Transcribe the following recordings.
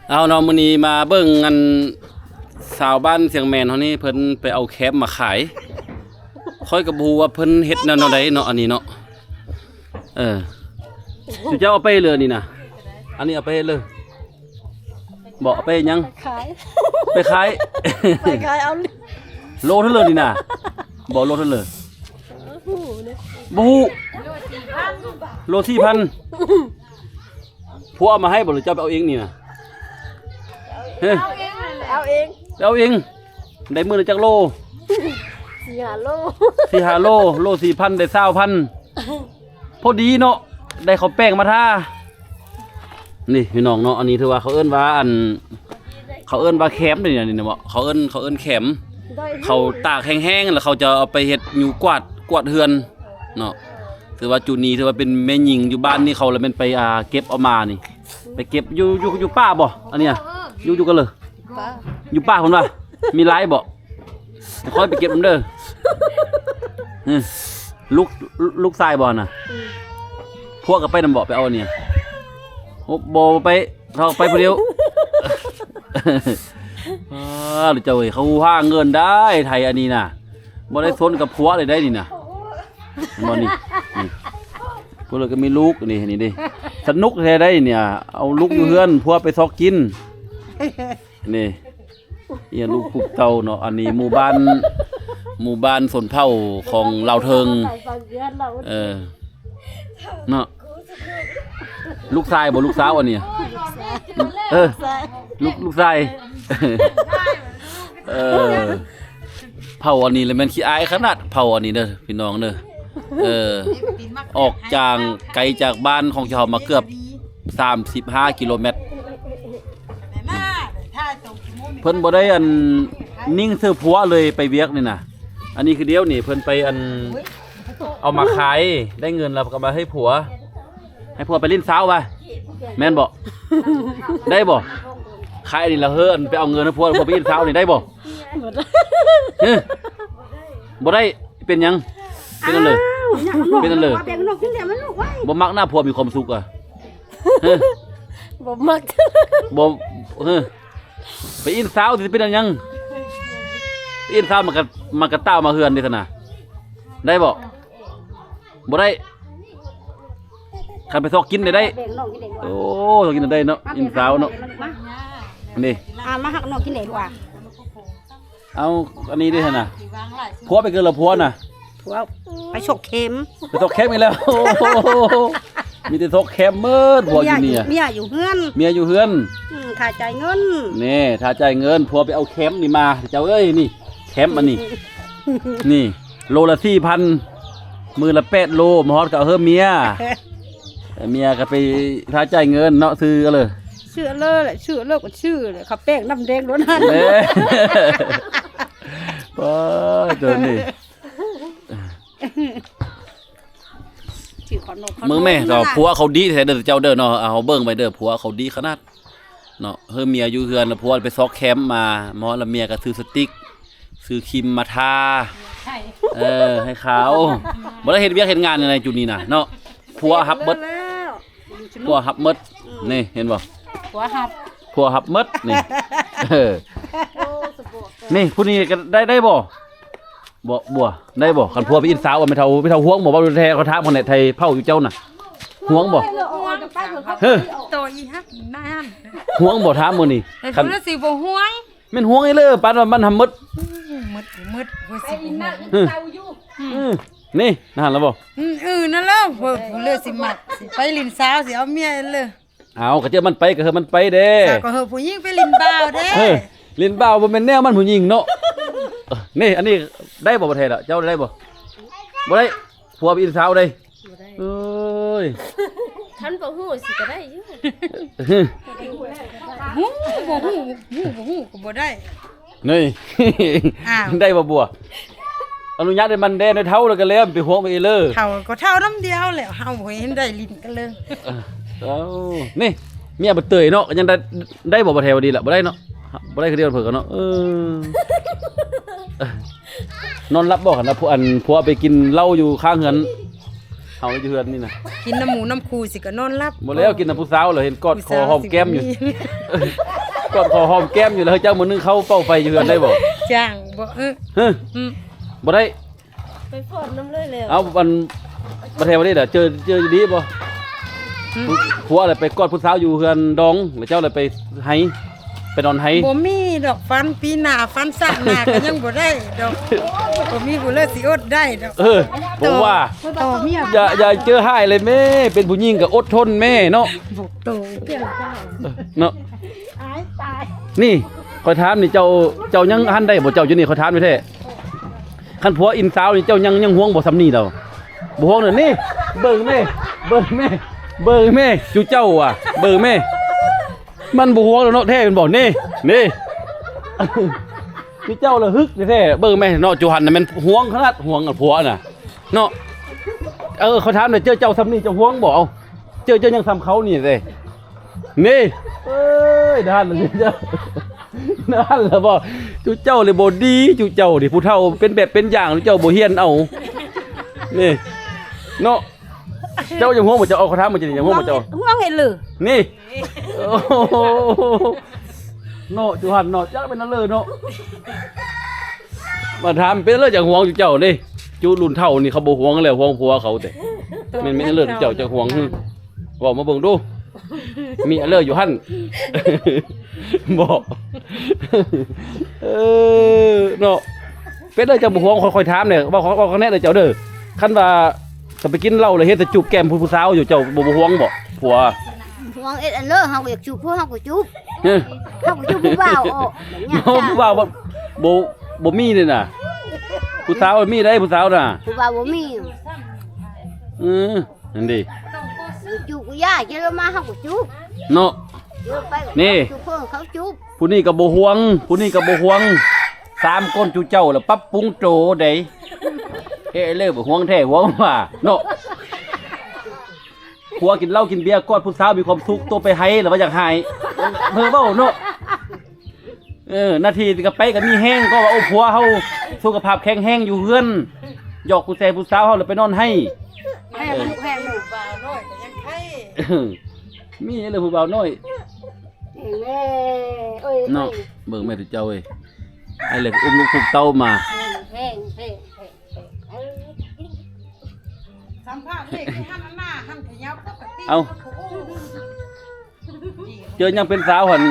ເອົາເນາະ ມື້ນີ້ມາເບິ່ງອັນ ຊາວບ້ານຊຽງແມນເຮົານີ້ ເພິ່ນໄປເອົາແຄມມາຂາຍ. ຂ້ອຍກໍບໍ່ຮູ້ວ່າເພິ່ນເຮັດແນວ ແນວໃດເນາະ ອັນນີ້ເນາະ. ເອີ ເຈົ້າເອົາໄປເລີຍນີ້ນະ ອັນນີ້ເອົາໄປເຮັດເລີຍ. ບໍ່ ເອົາໄປເຮັດຫຍັງ? ໄປຂາຍ ໄປຂາຍ ໄປຂາຍເອົາ ໂລເທົ່າເລີນີ້ນະ? ບໍ່ ໂລເທົ່າເລີ? ບໍ່ຮູ້ເດ້ ບໍ່ຮູ້. ໂລສີ່ພັນ ຜົວເອົາມາໃຫ້ບໍ່ ຫຼືເຈົ້າໄປເອົາເອງນີ້ນະ? ເອີ ເອົາເອງ ເອົາເອງ ໄດ້ມື້ລະຈັກໂລ? ສີ່ຫ້າໂລ ສີ່ຫ້າໂລ ໂລສີ່ພັນ ໄດ້ຊາວພັນ ພໍດີເນາະ ໄດ້ເຂົ້າແປ້ງມາທາ. ນີ້ພີ່ນ້ອງເນາະ ອັນນີ້ຖືວ່າເຂົາເອີ້ນວ່າ ອັນ ເຂົາເອີ້ນວ່າແຄມນີ້ນະ ນີ້ເນາະ ເຂົາເອີ້ນ ເຂົາເອີ້ນແຄມ. ໂດຍ ເຂົາຕາກແຫ້ງໆ ແລ້ວເຂົາຈະເອົາໄປເຮັດຢູ່ກວາດ ກວາດເຮືອນເນາະ. ຖືວ່າຈຸນີ້ຖືວ່າເປັນແມ່ຍິງຢູ່ບ້ານນີ້ ເຂົາລະແມ່ນໄປ ອ່າ ເກັບເອົາມານີ້ ໄປເກັບຢູ່ ຢູ່ ຢູ່ປ່າບໍ່ ອັນເນີ້ຍ? ຢູ່ ຢູ່ກັນເລີຍ ຢູ່ປ່າ ຢູ່ປ່າພຸ້ນວ່າ ມີຫຼາຍບໍ່? ຂ້ອຍໄປເກັບນຳເດີ. ອື ລູກ ລູກຊາຍບໍ່ນະ? ອື ຜົວກໍໄປນຳບໍ່ ໄປເອົາອັນນີ້? ໂອ້ ບໍ່ໄປ ເຮົາໄປຜູ້ດຽວ. ອ້າ ເຈົ້າເອີຍ ເຂົາຫາເງິນໄດ້ ໄທອັນນີ້ນະ ບໍ່ໄດ້ສົນກັບຜົວເລີຍໄດ໋ນີ້ນະ. ເຫັນບໍ່ນີ້? ນີ້ ຜູ້ລະກໍມີລູກ ນີ້ ນີ້ເດ້ ສະໜຸກແທ້ໄດ໋ນີ້ ເອົາລູກຢູ່ເຮືອນ ຜົວໄປຊອກກິນ ນີ້. ອີຫຍັງລູກປຸກເຕົ້າເນາະ ອັນນີ້ໝູ່ບ້ານ ໝູ່ບ້ານຊົນເຜົ່າຂອງລາວເທິງ ເອີ ເນາະ. ລູກຊາຍບໍ່ ລູກສາວອັນນີ້? ເອີ ລູກຊາຍ ລູກ ລູກຊາຍ ເອີ ເຜົ່າອັນນີ້ລະແມ່ນຂີ້ອາຍຂະໜາດ ເຜົ່າອັນນີ້ເດີ ພີ່ນ້ອງເດີ. ເອີ ອອກຈາກ ໄກຈາກບ້ານຂອງເຮົາມາເກືອບສາມສິບຫ້າກິໂລແມັດ. ເພິ່ນບໍ່ໄດ້ອັນ ນິ່ງໃສ່ຜົວເລີຍໄປວຽກນີ້ນະ. ອັນນີ້ຄືດຽວນີ້ເພິ່ນໄປອັນ ເອົາມາຂາຍ ໄດ້ເງິນແລ້ວກໍມາໃຫ້ຜົວ ໃຫ້ຜົວໄປຫຼິ້ນສາວວ່າ ແມ່ນບໍ່? ໄດ້ບໍ່? ຂາຍອັນນີ້ແລ້ວເຮີ ອັນໄປເອົາເງິນໃຫ້ຜົວ ຜົວໄປຫຼິ້ນສາວນີ້ໄດ້ບໍ່? ບໍ່ໄດ້ ເອີ ບໍ່ໄດ້. ເປັນຫຍັງ? ເປັນອັນເລີ? ອ້າວ ເປັນອັນເລີ? ແບ່ງນອກກິນແຫຼະມັນລູກເອີຍ ບໍ່ມັກນະ ຜົວມີຄວາມສຸກອະ. ເອີ ບໍ່ມັກ ບໍ່ ເອີ ໄປອິນສາວຊິເປັນອັນຫຍັງ? ໄປອິນສາວມັນກະ ມັນກະຕາວມາເຮືອນເດ້ຊັ້ນນະ ໄດ້ບໍ່? ບໍ່ໄດ້. ຄັນໄປຊອກກິນໄດ້ ໄດ້. ແບ່ງນອກກິນເອງ ໂອ້ ຊອກກິນໄດ້ເນາະ ມາ ອິນສາວເນາະ ມາ ນີ້ ອ່າ ມາຮັກນອກກິນເອງກວ່າ. ເອົາ ອັນນີ້ເດ້ຫັ້ນນະ ຜົວໄປເກີດລະ ຜົວນະ ຜົວໄປຊອກແຄມ ໄປຊອກແຄມອີກແລ້ວ. ໂອ້ໂຫ ມີແຕ່ຊອກແຄມເໝິດ ຜົວຢູ່ນີ້ ເມຍຢູ່ເຮືອນ ເມຍຢູ່ເຮືອນ ອືມ ຖ້າຈ່າຍເງິນ ແນ່ ຖ້າຈ່າຍເງິນ. ຜົວໄປເອົາແຄມນີ້ມາ ເຈົ້າເອີຍ ນີ້ ແຄມອັນນີ້ ນີ້ ໂລລະສີ່ພັນ ມື້ລະແປດໂລ ມາຮອດກໍເຮີເມຍ ເມຍກໍໄປຖ້າຈ່າຍເງິນເນາະ ຊື້ເອົາເລີຍ ຊື້ເອົາເລີຍ ຊື້ເອົາເລີຍ ກໍຊື້ເລີຍ ເຂົ້າແປ້ງນ້ຳແດງໂລນັ້ນ ເອີ ປ້າ ໂຕນີ້ ຊື້ຂະໜົມ ມຶງແມ້ ເຈົ້າ ຜົວເຂົາດີແທ້ເດີ ເຈົ້າເດີເນາະ ເຮົາເບິ່ງໄປເດີ ຜົວເຂົາດີຂະໜາດ ເນາະ ເຮີເມຍຢູ່ເຮືອນ ແລ້ວຜົວໄປຊອກແຄມມາ ມາຮອດແລ້ວເມຍກໍຊື້ສະຕິກ ຊື້ຄຣີມມາທາ ໃສ່ ເອີ ໃຫ້ຂາວ ບໍ່ໄດ້ເຮັດວຽກເຮັດງານໃນຈຸດນີ້ນະເນາະ ຜົວຮັບເບິດ ຜົວຮັບເບິດ ອືມ ນີ້ເຫັນບໍ່ ຜົວຮັບ ຜົວຮັບເບິດນີ້ ເອີ ນີ້ຜູ້ນີ້ກໍໄດ້ ໄດ້ບໍ່? ບໍ່ ບໍ່ ໄດ້ບໍ່? ຄັນຜົວໄປອິນສາວ ແມ່ເຖົ້າ ແມ່ເຖົ້າຫ່ວງບໍ່? ເວົ້າແທ້ ເຂົາຖາມເຂົາແນ່ ໄທເຜົ່າຢູ່ເຈົ້ານະ ຫ່ວງບໍ່? ເຮີ ໂຕອີຫັ້ນນະ ຫ່ວງບໍ່? ຖາມມື້ນີ້ ຄັນຊິບໍ່ຫ່ວງ ແມ່ນຫ່ວງອີ່ເລີ ປານວ່າມັນຫຳໝົດ ໝົດ ໝົດ ບໍ່ຊິບໍ່ຫ່ວງ ອືມ ນີ້ ນັ້ນລະບໍ່? ອືມ ເອີ ນັ້ນລະ ຜູ້ເລີຊິມັກ ຊິໄປຫຼິ້ນສາວ ຊິເອົາເມຍເລີ. ເອົາ ກະເຈົ້າມັນໄປ ກະເຮີມັນໄປເດ້ ສາວກະເຮີຜູ້ຍິງໄປຫຼິ້ນບ່າວເດ້ ເອີ ຫຼິ້ນບ່າວບໍ່ແມ່ນແນວມັນຜູ້ຍິງເນາະ. ນີ້ ອັນນີ້ໄດ້ບໍ່ ບໍ່ແທ້ລະ ເຈົ້າໄດ້ບໍ່? ບໍ່ໄດ້ ຜົວໄປອິນສາວເດ້ ບໍ່ໄດ້ ເອີຍ ຄັນບໍ່ຮູ້ຊິກະໄດ້ຢູ່ ຮູ້ ບໍ່ຮູ້ ຮູ້ ບໍ່ຮູ້ກະບໍ່ໄດ້. ນີ້ ອ້າວ ໄດ້ບໍ່ບົວ? ອະນຸຍາດໃຫ້ມັນແດ່ ໄດ້ເຖົ້າແລ້ວກະແລ້ວ ໄປຫ່ວງໄປເລີ ເຖົ້າກະເຖົ້ານຳດຽວແລ້ວ ເຮົາບໍ່ເຫັນໄດ້ຫຼິ້ນກັນເລີຍ. ເອີ ເອົ້າ ນີ້ ເມຍບໍ່ເຕີຍເນາະ ກະຍັງໄດ້ ໄດ້ບໍ່ ບໍ່ແທ້ວ່າດີລະ ບໍ່ໄດ້ເນາະ ບໍ່ໄດ້ຄືດຽວເພິ່ນກະເນາະ. ເອີ ນອນຫຼັບບໍ່ ຄັນວ່າ ອັນ ຜົວໄປກິນເຫຼົ້າຢູ່ຂ້າງເຮືອນ ເຮົາຢູ່ເຮືອນນີ້ນະ ກິນນ້ຳໝູນ້ຳຄູຊິກໍນອນຫຼັບ. ບໍ່ແລ້ວ ກິນນ້ຳຜູ້ສາວແລ້ວເຫັນກອດຄໍຫອມແກ້ມຢູ່ ກອດຄໍຫອມແກ້ມຢູ່ ແລ້ວເຈົ້າມື້ໜຶ່ງເຂົາເປົ່າໄຟຢູ່ເຮືອນໄດ້ບໍ່? ຈ້າງບໍ່ ເອີ ຮະ ອືມ ບໍ່ໄດ້ ໄປຟ້ອນນຳເລີຍແລ້ວ. ເອົາ ອັນ ປະເທດປະເທດເດີ ເຈີ ເຈີດີບໍ່? ອືມ ຜົວລະໄປກອດຜູ້ສາວຢູ່ເຮືອນດອງ ແລ້ວເຈົ້າລະໄປໄຮ່ ໄປນອນໄຮ່. ບໍ່ມີດອກ ຝັນປີໜ້າ ຝັນຊາດໜ້າກໍຍັງບໍ່ໄດ້ດອກ. ບໍ່ມີຜູ້ເລີດຊິອົດໄດ້ດອກ. ເອີ ບໍ່ວ່າ ຕໍ່ເມຍ ຢ່າ ຢ່າເຈີຮ້າຍເລີຍແມ່ ເປັນຜູ້ຍິງກໍອົດທົນແມ່ເນາະ. ບໍ່ໂຕ ເນາະ ອາຍຕາຍ. ນີ້ ຂ້ອຍຖາມນີ້ ເຈົ້າ ເຈົ້າຍັງຫັນໄດ້ບໍ່? ເຈົ້າຢູ່ນີ້ ຂ້ອຍຖາມແທ້ໆ ຄັນຜົວອິນສາວນີ້ ເຈົ້າຍັງ ຍັງຫວງບໍ່ສ່ຳນີ້ດອກ? ບໍ່ຫວງເດີ. ນີ້ ເບິ່ງແມ່ ເບິ່ງແມ່ ເບິ່ງແມ່ ຈຸເຈົ້າອະ ເບິ່ງແມ່ ມັນບໍ່ຫວງແລ້ວເນາະ ແທ້ແມ່ນບໍ່? ນີ້ ນີ້ ຈຸເຈົ້າລະຫຶກແທ້ໆ. ເບິ່ງແມ່ເນາະ ຈຸຫັ້ນນະແມ່ນຫວງຂະໜາດ ຫວງອັນຜົວນະເນາະ. ເອີ ຂ້ອຍຖາມແດ່ ເຈີເຈົ້າສ່ຳນີ້ ເຈົ້າຫວງບໍ່? ເອົາ ເຈີ ເຈີຍັງສ່ຳເຂົານີ້ເດ້. ນີ້ ເອີຍ ນັ້ນລະ ນັ້ນລະບໍ່ ຈຸເຈົ້າເລີຍບໍ່ດີ ຈຸເຈົ້ານີ້ ຜູ້ເຖົ້າເປັນແບບເປັນຢ່າງ ຈຸເຈົ້າບໍ່ຮຽນເອົາ ນີ້ເນາະ. ເຈົ້າຍັງຫວງບໍ່? ເຈົ້າ ເອົາ ຂ້ອຍຖາມມາ ເຈົ້າຍັງຫວງບໍ່? ເຈົ້າຫວງເຮັດເລີ ນີ້ ໂອ້ໂຫ ເນາະ ຈຸຫັ້ນເນາະ ຈັກເປັນອັນເລີເນາະ. ມາຖາມເປັນເລີ ຈັ່ງຫວງຈຸເຈົ້າເດ້. ຈຸລຸ້ນເຖົ້ານີ້ເຂົາບໍ່ຫວງແລ້ວ ຫວງຜົວເຂົາແຕ່ ແມ່ນ ແມ່ນເລີເຈົ້າ ເຈົ້າຫວງ. ຫຶ ເວົ້າມາເບິ່ງດູ ມີອັນເລີຢູ່ຫັ້ນບໍ່? ເອີ ເນາະ ເປັນເລີເຈົ້າບໍ່ຫວງ? ຂ້ອຍ ຂ້ອຍຖາມແດ່ ເວົ້າ ເວົ້າກັບແນ່ເດີເຈົ້າເດີ. ຄັນວ່າ ກໍໄປກິນເຫຼົ້າແລ້ວເຫັນແຕ່ຈູບແກ້ມຜູ້ ຜູ້ສາວຢູ່ ເຈົ້າບໍ່ ບໍ່ຫວງບໍ່ຜົວ? ຫວງເຮັດອັນເລີ ເຮົາກໍຢາກຈູບ ເຮົາກໍຈູບ ເອີ ເຮົາກໍຈູບຜູ້ບ່າວອອກ. ເອົາ ຜູ້ບ່າວບໍ່ ບໍ່ ບໍ່ມີເດ້ນະ ຜູ້ສາວມີໄດ໋ ຜູ້ສາວນະ ຜູ້ບ່າວບໍ່ມີ. ເອີ ນັ້ນເດ້ ຈູບກໍຢ່າ ເຈົ້າມາເຮົາກໍຈູບເນາະ. ເຈົ້າໄປ ນີ້ ຈູບເພິ່ນ ເຂົາຈູບ. ຜູ້ນີ້ກໍບໍ່ຫວງ ຜູ້ນີ້ກໍບໍ່ຫວງ ສາມຄົນຈຸເຈົ້າລະປັບປຸງໂຕໄດ໋. ເອີ ເລີບໍ່ຫວງແທ້ຫວງວ່າເນາະ. ຜົວກິນເຫຼົ້າກິນເບຍ ກອດຜູ້ສາວມີຄວາມສຸກ ໂຕໄປໄຮ່ລະວ່າຢາກໄຫ້ ເພິ່ນເວົ້າເນາະ. ເອີ ໜ້າທີ່ກໍໄປກໍມີແຮງ ກໍວ່າ ໂອ້ ຜົວເຮົາສຸຂະພາບແຂງແຮງຢູ່ເຮືອນ ຢອກຜູ້ແຊຜູ້ສາວເຮົາລະໄປນອນໄຮ່. ແຮງ ແຮງ ຜູ້ບ່າວນ້ອຍກໍຍັງໄຄ ມີເລີຜູ້ບ່າວນ້ອຍ ເອີ ເນາະ. ເບິ່ງແມ່ເຈົ້າເອີຍ ໄອ້ເລັກອຸ້ມລູກຄຸກເຕົ້າມາ ແຮງ ແຮງ ແຮງ ເອີ ສຳພາດເລກໃຫ້ຫັ້ນໜ້າຫັ້ນຂະຫຍັບປົກກະຕິ. ເອົ້າ ເຈີຍັງເປັນສາວຫັ້ນ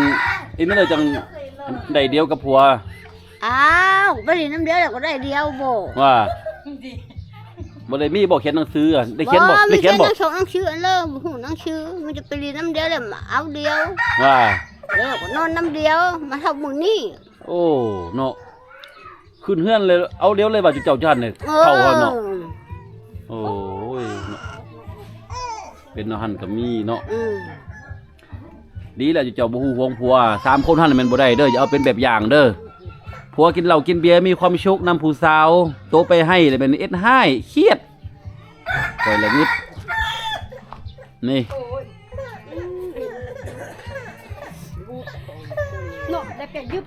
ອີ່ນັ້ນເລີຈັ່ງໄດ້ດຽວກັບຜົວ. ອ້າວ ໄປຫຼິ້ນນຳດຽວແລ້ວກໍໄດ້ດຽວບໍ່ ວ່າ ບໍ່ໄດ້ມີບໍ່ຂຽນໜັງສືອະ? ໄດ້ຂຽນບໍ່? ບໍ່ ໄດ້ຂຽນບໍ່? ມີແຕ່ໜັງສົງໜັງສືອັນເລີ ບໍ່ຮູ້ໜັງສື ມີແຕ່ໄປຫຼິ້ນນຳດຽວແລ້ວມາເອົາດຽວ ວ່າ ເອີ ກໍນອນນຳດຽວ ມາເທົ່າມື້ນີ້. ໂອ້ ເນາະ ຂຶ້ນເຮືອນເລີຍ ເອົາດຽວເລີຍວ່າຈຸເຈົ້າຈັ່ງຊັ້ນເລີຍ ເອີ ເຂົ້າເຮົາເນາະ. ໂອ້ຍ ເປັນແນວຫັ້ນກໍມີເນາະ. ອືມ ດີແລ້ວ ເຈົ້າບໍ່ຮູ້ຫວງຜົວ ສາມຄົນຫັ້ນແມ່ນບໍ່ໄດ້ເດີ ຢ່າເອົາເປັນແບບຢ່າງເດີ. ຜົວກິນເຫຼົ້າກິນເບຍ ມີຄວາມສຸກນຳຜູ້ສາວ ໂຕໄປໄຮ່ແລ້ວແມ່ນເຮັດຮ້າຍ ຄຽດ ຂ້ອຍລະງຶດ ນີ້ ເນາະ ແລ້ວກໍຍຶບ